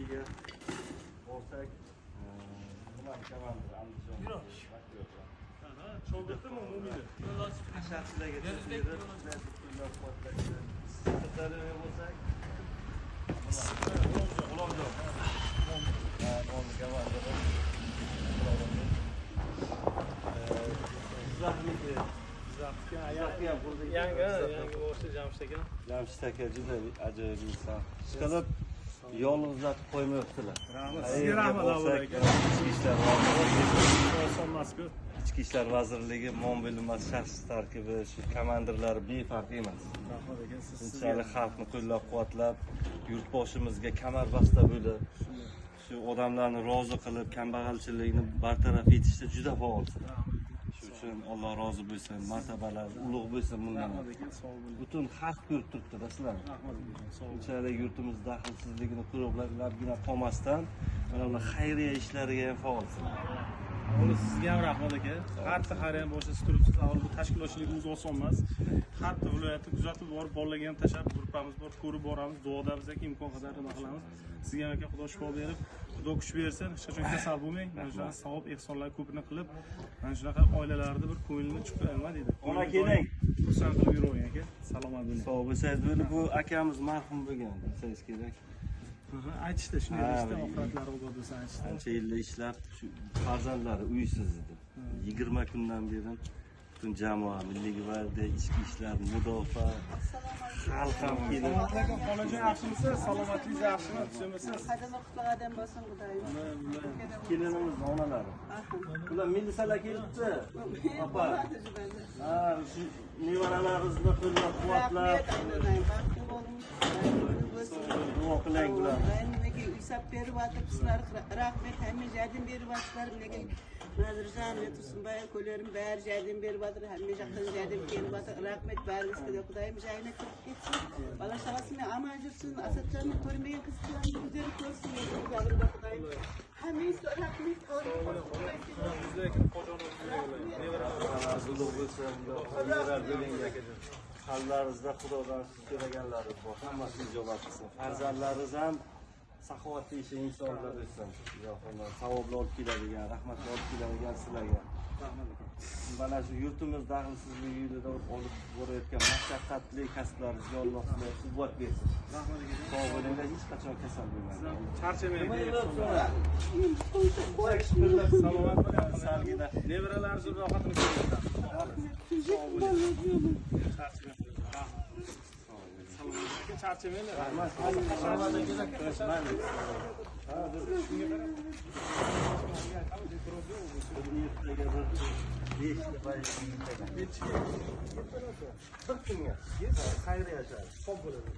Jizzaxnikiga borsak, nimani komandiri Andijon. Shogirdimi umumiy? Hasharchilarga berib, qo'llab-quvvatlashdi. Sirdaryoga bo'lsak, G'ulomjon. Komandiri. Jizzaxniki. Jizzaxniki ham qurdik. Yangi boshli Jamshid aka. Jamshid aka juda ajoyib inson. Chiqilib yolg'izlatib qo'ymayaptilar. Rahmat. Sizga rahmat avval aka. Ichki ishlar vazirligi, Oson emas-ku. Ichki ishlar vazirligi mo'min shaxs tarkibi, shu komandirlari befarq emas. Rahmat aka, siz Shunchalik xalqni qo'llab-quvvatlab, yurtboshimizga kamarbasta bo'lib, shu odamlarni rozi qilib, kambag'alchilikni bartaraf etishda juda faolsizlar. Shu uchun Alloh rozi bo'lsin, martabalari ulug' bo'lsin bundan. Rahmat aka, sog' bo'ling. Butun xalq ko'rib turibdi-da sizlarni. Rahmat aka, sog' bo'ling. Shunchalik yurtimiz daxlsizligini qo'riqlabgina qolmasdan, mana bunaqa xayriya ishlariga ham faolsizlar. Avvalo sizga ham rahmat aka. Har bitta xayriya boshida siz turibsiz. Avvalo bu tashkilotchilik o'zi oson emas. Har bitta viloyatni kuzatib borib, bolalarga ham tashlab, gruppamiz bor, ko'rib boramiz, duodamiz aka, imkon qadar nima qilamiz. Sizga ham aka Xudo shifo berib, Xudo kuch bersin, hech qachon kasal bo'lmang. Mana shunaqa savob ehsonlar ko'pini qilib, mana shunaqa oilalarda bir ko'nglini chiqib, nima deydi? Ona keling. Xursand qilib yuravering aka. Salomat bo'ling. Sog' bo'lsangiz, bo'ldi, bu akamiz marhum bo'lgan, bilsangiz kerak. Aytishdi, shunday deyishdi, oxiratlari obod bo'lsin aytishdi. Ancha yillar ishlab, shu farzandlari uysiz edi. 20 kundan beri butun jamoa, Milliy gvardiya, ichki ishlar, mudofaa, xalq ham kelib. Aka, xolajon yaxshimisiz? Salomatligingiz yaxshimi? Tushunmisiz? Qadami qutluq adam bo'lsin Xudoyim. Kelinimiz onalari. Bular milisalar kelibdi. Opa. Ha, shu nevaralaringizni qo'llab-quvvatlab, Rahmat aylanayim, baxtli bo'ling. Duo qiling bular. Mineki uy berib atıpsızlar, rahmet hemme járdem berip atırlar. Mineki Nazirjan ve Tursunbay köylerim bari járdem berip atır, hemme jaqtan járdem kelip atır. Rahmet bariňizge de Xudoyim jayına kirip ketsin. Bala şağasымен aman жүрсін, Асатжанның көрмеген қызықтарын өздері көрсін. Енді Құдайым. Hemmеңізге рахмет. Ulug' bo'lsin, qalblaringizda Xudodan siz so'raganlaringiz bor, hammasi ijobat qilsin. Farzandlaringiz ham saxovatli ishi insonlar bo'lsin. Ilohim, savobli olib keladigan, rahmatli olib keladigan sizlarga. Mana shu yurtimiz daxlsizligi yo'lida olib borayotgan mashaqqatli kasblaringizga Alloh sizlarga quvvat bersin. Rahmat aka. Sog' bo'linglar, hech qachon kasal bo'lmanglar. Charchamang. Salomat bo'ling, salgina. Nevaralaringizni rohatini ko'ring. Sog' bo'ling. Charchamang. Rahmat. Salomat aka, charchamanglar. Rahmat. Ha, Shunga qarab. Ertaga bir 5 ta bir kunga xayriya yashadi. Hisob bo'ladi.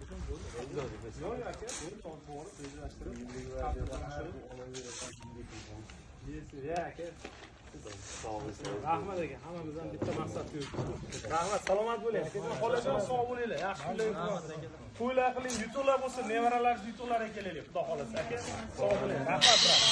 Yo'q, aka, to'g'ri borib, rejalashtirib, ya aka. Rahmat aka, hammamiz ham bitta maqsadda yuribmiz. Rahmat, salomat bo'ling. Xolajon sog' bo'linglar, yaxshi kunlar o'tkazing. To'ylar qiling, yutuqlar bo'lsin, nevaralaringiz yutuqlarga kelaylik, Xudo xolasa aka. Sog' bo'ling. Rahmat, rahmat.